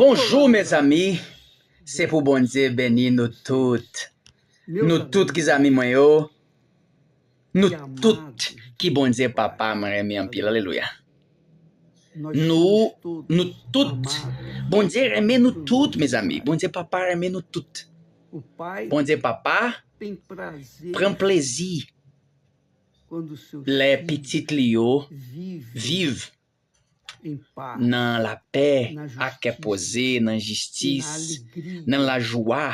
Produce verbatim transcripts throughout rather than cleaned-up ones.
Bonjou, mezanmi. Se pou Bondye beni nou tout. Nou tout ki zanmi mwen yo. Nou tout ki Bondye Papa m renmen anpil. Alelouya. Nou, nou tout, Bondye renmen nou tout, mezanmi. Bondye Papa renmen nou tout. Bondye Papa pran plezi lè pitit li yo viv nan lapè, ak kè poze, nan jistis, nan lajwa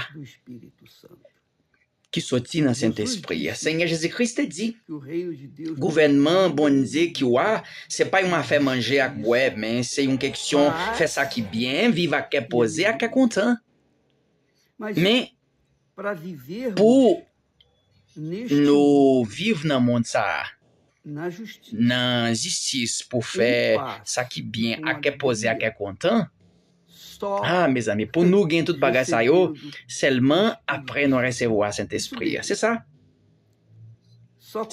ki soti nan Sentespri a. Senyè Jezi Kris te di, gouvènman Bondye ki w a, se pa yon afè manje ak bwè, men se yon keksyon fè sa ki byen, viv ak kè poze, ak kè kontan. Men, pou nou viv nan mond sa a, nan jistis, pou fè sa ki byen, ak kè poze, ak kè kontan. Ah, mezanmi, pou nou gen tout bagay sa yo, sèlman apre nou resevwa Sentespri a. Se sa.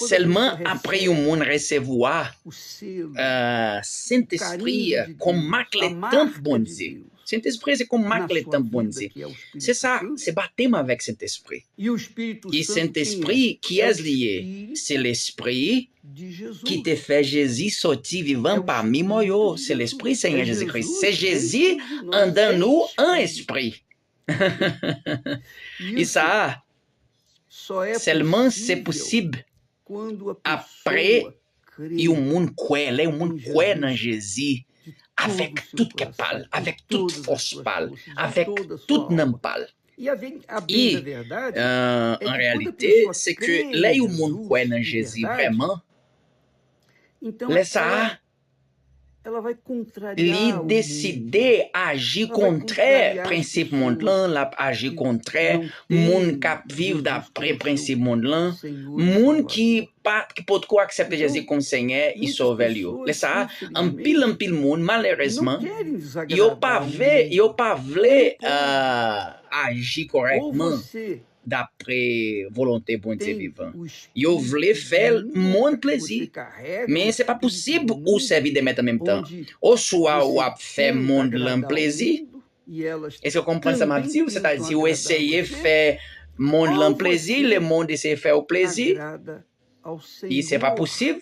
Sèlman apre yon moun resevwa, euh, Sentespri a kòm mak letanp Bondye. Sentespri se kòm mak letanp Bondye. Se sa, se batèm avèk Sentespri. E Sentespri, kiyès li ye? Se Lespri ki te fè Jezi sòti vivan pami mò yo. Se Lespri Senyè Jezi Kris. Se Jezi anndan nou an espri. E sa a, sèlman se posib apre yon moun kwè, lè yon moun kwè nan Jezi, avèk tout kè pa l, avèk tout fòs pa l, avèk tout nanm pa l. E, euh, an reyalite, se ke lè yon moun kwè nan Jezi vrèman, lè sa a, li deside aji kontrè prensip mond lan, l ap aji kontrè moun k ap viv dapre prensip mond lan, moun ki pa, ki potko aksepte Jezi kòm Senyè e Sovè l yo. Lè sa a, anpil, anpil moun, malerezman, yo pa vle, yo pa vle, euh, aji kòrèkman dapre volonte Bondye vivan. Yo vle fè mond plezi, men se pa posib ou sèvi de mèt an menm tan. Oswa w ap fè mond lan plezi, èske w konprann sa m ap di w? Sètadi, ou eseye fè mond lan plezi, lemonn eseye fè w plezi, e se pa posib.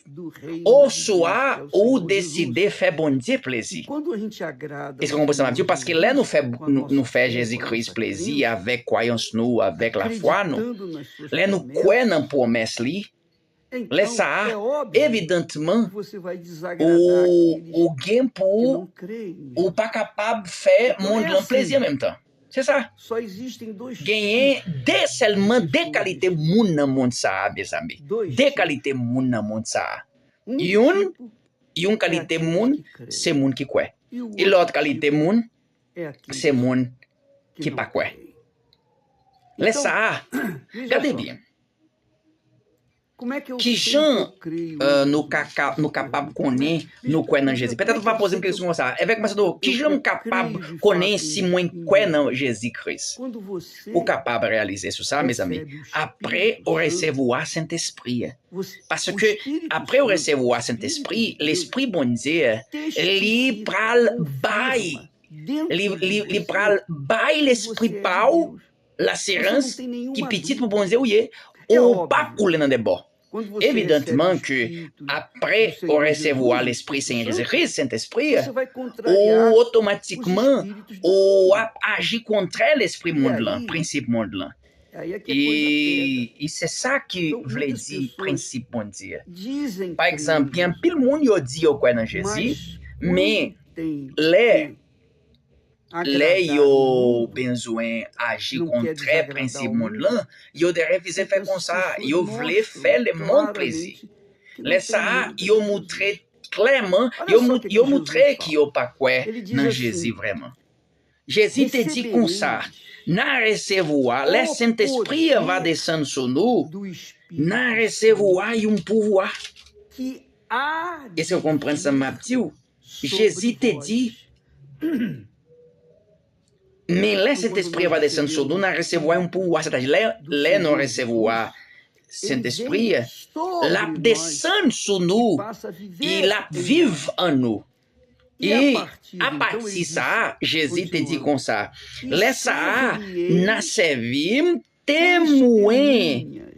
Oswa ou deside fè Bondye plezi. Èske w konprann sa m ap di w? Paske lè nou fè, nou, nou fè Jezi Kris plezi avèk kwayans nou, avèk lafwa nou, lè nou kwè nan pwomès li, lè sa a, evidantman, ou, ou gen pou ou pa kapab fè mond lan plezi an menm tan. Se sa. Genyen de, sèlman de kalite moun nan mond sa a, mezanmi. De kalite moun nan mond sa a. Youn, yon kalite moun, se moun ki kwè. E lòt kalite moun, se moun ki pa kwè. Lè sa a, gade byen. Kijan, euh, nou ka, ka, nou kapab konnen nou kwè nan Jezi? Petèt ou va poze m kesyon konsa, Evèk Macedo, kijan m kapab konnen si mwen kwè nan Jezi Kris? Ou kapab reyalize sou sa, mezanmi, apre ou resevwa Sentespri a. Paske apre ou resevwa Sentespri, Lespri Bondye, li pral bay, li, li, li pral bay lespri pa w lasirans ki pitit pou Bondye ou ye, ou p ap koule nan de bò. Evidantman ke apre ou resevwa Lespri Senyè Jezi Kris, Sentespri, ou otomatikman, ou ap aji kontrè lespri mond lan, prensip mond lan. E, e se sa ki vle di prensip Bondye. Pa egzanp, gen anpil moun yo di yo kwè nan Jezi, men lè, lè yo bezwen aji kontrè prensip mond lan, yo te refize fè konsa, yo vle fè lemonn plezi. Lè sa a, yo moutre klèman, yo mou-, yo moutre ke yo pa kwè nan Jezi vrèman. Jezi te di konsa, n a resevwa, lè Sentespri a va desann sou nou, n a resevwa yon pouvwa. Èske w konprann sa m ap di w? Jezi te di, men lè Sentespri a va desann sou nou, n a resevwa yon pouvwa, sètadi lè, lè nou resevwa Sentespri a, l ap desann sou nou, e l ap viv an nou. E apati sa a, Jezi te di konsa, lè sa a, n a sèvi m temwen.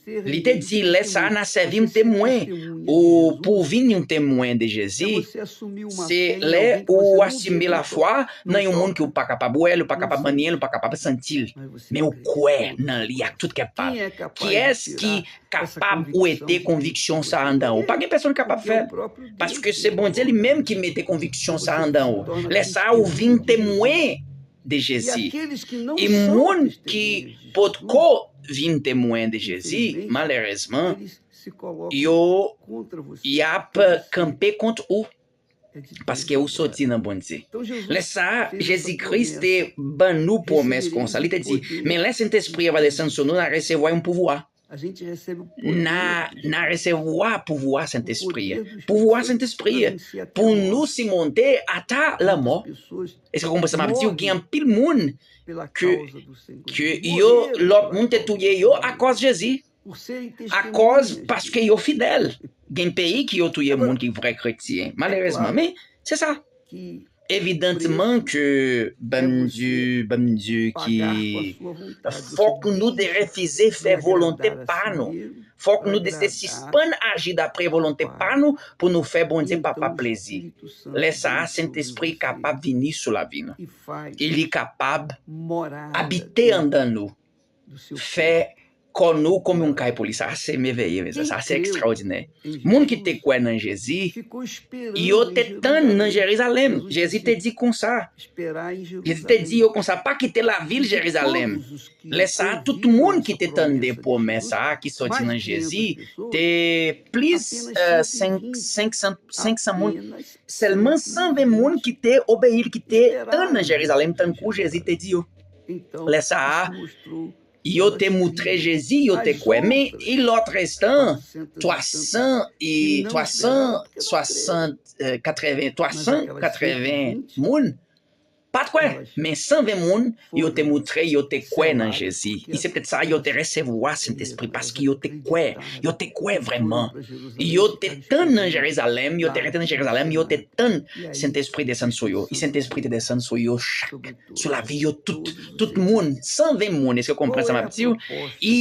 Li te di, lè sa a, n a sèvi m temwen. Ou, pou w vin yon temwen de Jezi, se lè ou asime lafwa nan yon moun ke w pa kapab wè l, ou pa kapab manyen l, ou pa kapab santi l. Men ou kwè nan li ak tout kè pa w. Kiyès ki kapab wete konviksyon sa a anndan ou? Pa gen pèsonn ki kapab fè l. Paske se Bondye li menm ki mete konviksyon sa a anndan ou. Lè sa a, ou vin temwen de Jezi. E moun ki potko vin temwen de Jezi, malerezman, yo, y ap kanpe kont ou, paske ou soti nan Bondye. Lè sa a, Jezi Kris te ban nou pwomès konsa. Li te di, men lè Sentespri a va desann sou nou, n a resevwa yon pouvwa. N a, n a resevwa pouvwa Sentespri a. Pouvwa Sentespri a. Pou nou simonte ata lanmò. Èske w konprann sa m ap di w? Gen anpil moun ke, ke yo, lòt moun te touye yo akòz Jezi. Akòz, paske yo fidèl. Gen peyi ki yo touye moun ki vrè kretyen, malerezman. Men, se sa. Evidantman ke, ban m di, ban m di ki, fòk nou te refize fè volonte pa nou. Fòk nou te sispann aji dapre volonte pa nou pou nou fè Bondye Papa plezi. Lè sa a, Sentespri kapab vini sou lavi nou. E li kapab abite anndan nou. Fè kò nou kòm yon kay pou li. Sa se meveye, mezanmi. Sa se ekstraòdinè. Moun ki te kwè nan Jezi, yo te tann nan Jerizalèm. Jezi te di konsa. Jezi te di yo konsa, pa kite lavil Jerizalèm. Lè sa a, tout moun ki te tande pwomès sa a ki sòti nan Jezi, te plis, eh, senk, senk san, senk san moun. Sèlman san ven moun ki te obeyi l, ki te tann nan Jerizalèm, tankou Jezi te di yo. Lè sa a, yo te moutre Jezi, yo te kwè. Men, e lòt restan, twa san e, twa san swasant, eh, katreven, twa san katreven moun, pa t kwè. Men san ven moun, yo te moutre, yo te kwè nan Jezi. E se petèt sa, yo te resevwa Sentespri, paske yo te kwè. Yo te kwè vrèman. Yo te tann nan Jerizalèm, yo te rete nan Jerizalèm, yo te tann Sentespri desann sou yo. E Sentespri te desann sou yo chak, sou lavi yo tout. Tout moun, san ven moun, èske w konprann sa m ap di w? E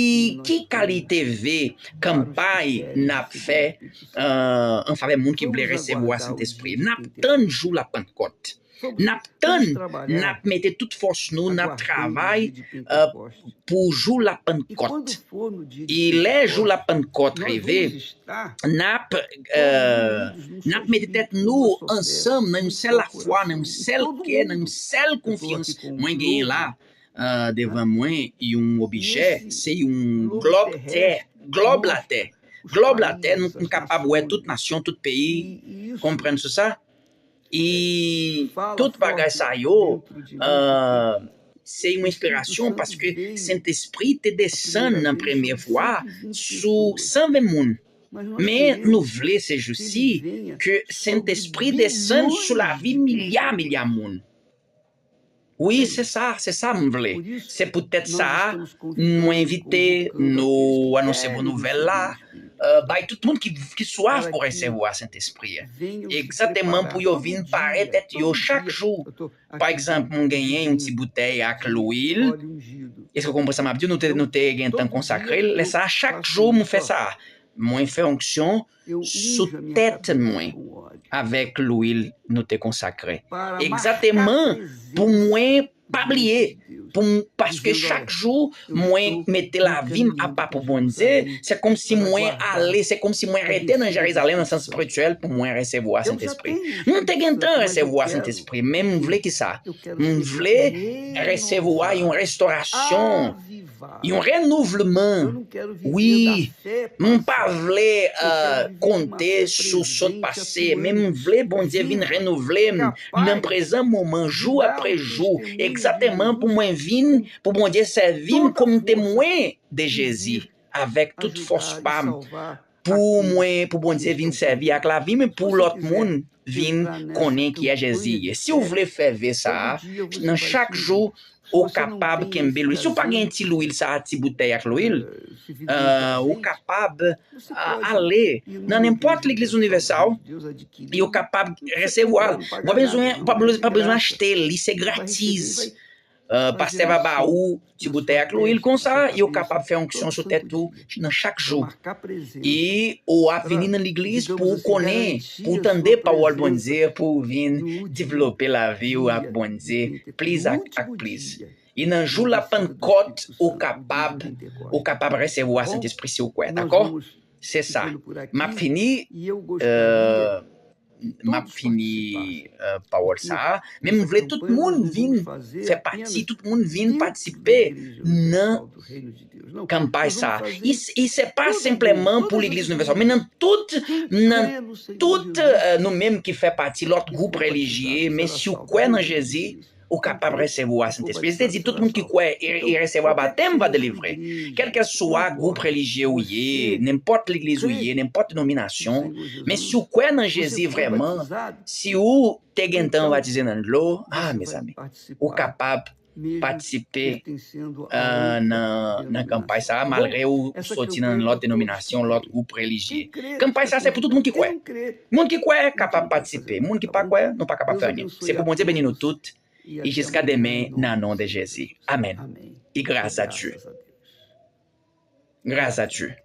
ki kalite ve kanpay n ap fè, eh, an favè moun ki vle resevwa Sentespri? N ap tann jou Lapantkòt. N ap tann, n ap mete tout fòs nou, n ap travay, eh, pou jou Lapantkòt. E lè jou Lapantkòt rive, n ap, eh, n ap mete tèt nou ansanm nan yon sèl lafwa, nan yon sèl kè, nan yon sèl konfyans. Mwen genyen la, eh, devan mwen, yon objè, se yon glòb tè, glòb latè. Glòb latè, nou, nou kapab wè tout nasyon, tout peyi, konprann sou sa. E tout bagay sa yo, eh, se yon enspirasyon paske Sentespri te desann nan premye fwa sou san ven moun. Men nou vle se jou si ke Sentespri desann sou lavi milya, milya moun. Wi, se sa, se sa m vle. Se poutèt sa a, nou envite, nou anonse bon nouvèl la, eh, bay tout moun ki, ki swaf pou resevwa Sentespri a. Egzakteman pou yo vin pare tèt yo chak jou. Pa egzanp, m genyen yon ti boutèy ak lwil. Èske w konprann sa m ap di w? Nou te, nou te gentan konsakre l. Lè sa a, chak jou m fè sa. Mwen fè onksyon sou tèt mwen avèk lwil nou te konsakre. Egzakteman pou mwen pa bliye. Pou m, paske chak jou mwen mete lavi m apa pou Bondye, se kòmsi mwen ale, se kòmsi mwen rete nan Jerizalèm nan sans espirityèl pou mwen resevwa Sentespri. M te gentan resevwa Sentespri, men m vle ki sa? M vle resevwa yon restorasyon, yon renouvleman. Wi, m pa vle, eh, konte sou sot pase, men m vle Bondye vin renouvle m nan prezan moman, jou apre jou, egzakteman pou mwen vin, pou Bondye sèvi m kòm temwen de Jezi, avèk tout fòs pa m, pou mwen, pou Bondye vin sèvi ak lavi m, pou lòt moun vin konnen kiyès Jezi ye. Si w vle fè ve sa a, nan chak jou, ou kapab kenbe lwil. Si w pa gen ti lwil sa a, ti boutèy ak lwil, ou kapab ale nan nenpòt legliz inivèsal, yo kapab resevwa l. Ou pa bezwen, pa bezwen, pa bezwen achte l, li se gratis. Pastè va ba ou ti boutèy ak lwil konsa, yo kapab fè onksyon sou tèt ou nan chak jou. E ou ap vini nan legliz pou ou konnen, pou ou tande pawòl Bondye, pou ou vin devlope lavi ou ak Bondye plis ak, ak plis. E nan jou la Pannkòt, ou kapab, ou kapab resevwa Sentespri si ou kwè, dakò? Se sa. M ap fini, euh, m ap fini, euh, pawòl sa a. Men m vle tout moun vin fè pati, tout moun vin patisipe nan kanpay sa a. E, e se pa senpleman pou legliz inivèsal, men nan tout, nan tout, euh, nou menm ki fè pati lòt gwoup relijye, men si w kwè nan Jezi, ou kapab resevwa Sentespri. Li te di, tout moun ki kwè e, e resevwa batèm va delivre. Kèlkeswa gwoup relijye ou ye, nenpòt legliz ou ye, nenpòt denominasyon, men si w kwè nan Jezi vrèman, si ou te gentan batize nan dlo, ah, mezanmi, ou kapab patisipe, euh, nan, nan kanpay sa a, malgre ou soti nan lòt denominasyon, lòt gwoup relijye. Kanpay sa a se pou tout moun ki kwè. Moun ki kwè kapab patisipe. Moun ki pa kwè, nou pa kapab fè anyen. Se pou Bondye beni nou tout. E jiska demen, nan non de Jezi. Amèn. E gras a Dye. Gras a Dye.